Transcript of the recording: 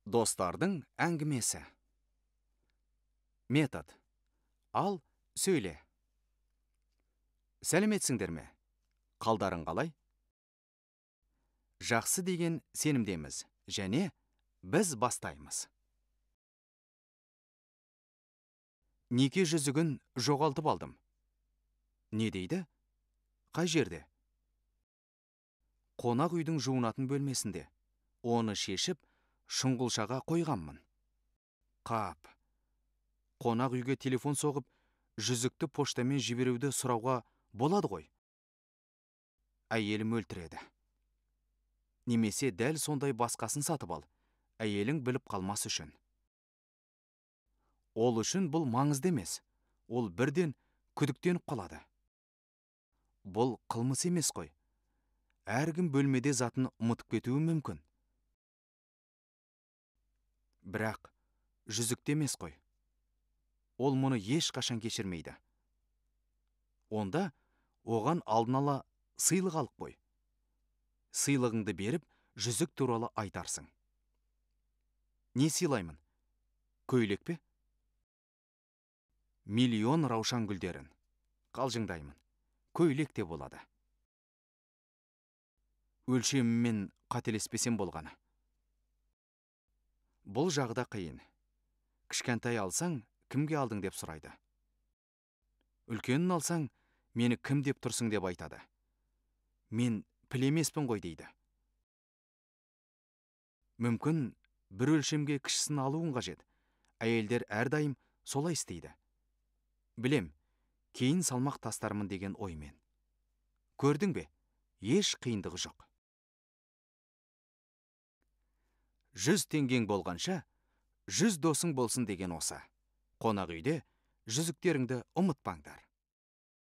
Достардың әңгімесі. Метод. Ал, сөйле. Сәлеметсіңдер ме? Қалдарың қалай? Жақсы деген сенімдеміз және біз бастаймыз. Неке жүзігін жоғалтып алдым. Не дейді? Қай жерде? Қонақ үйдің жуынатын бөлмесінде. Оны шешіп, шұңғылшаға қойғанмын. Қап. Қонақ үйге телефон соғып, жүзікті поштамен жіберуді сұрауға болады ғой. Әйелім өлтіреді. Немесе дәл сондай басқасын сатып ал, әйелің біліп қалмас үшін. Ол үшін бұл маңызды емес, ол бірден күдіктеніп қалады. Бұл қылмыс емес қой. Әркім бөлмеде затын ұмытып кетуі мүмкін. Бірақ жүзікті емес қой. Ол мұны ешқашан кешірмейді. Онда оған алдын ала сыйлық алып қой. Сыйлығыңды беріп, жүзік туралы айтарсың. Не сыйлаймын? Көйлек пе? Миллион раушан гүлдерін. Қалжыңдаймын. Көйлек те болады. Өлшеміммен қателеспесем болғаны. Бұл жағда қиын. Кішкентай алсаң, кімге алдың деп сұрайды. Үлкенін алсаң, мені кім деп тұрсың деп айтады. Мен піл емеспін ғой дейді. Мүмкін бір өлшемге кішісін алуың қажет. Әйелдер әрдайым солай істейді. Білем, кейін салмақ тастармын деген оймен. Көрдің бе? Еш қиындығы жоқ. 100 теңгең болғанша, 100 досың болсын деген осы. Қонақ үйде жүзіктеріңді ұмытпаңдар.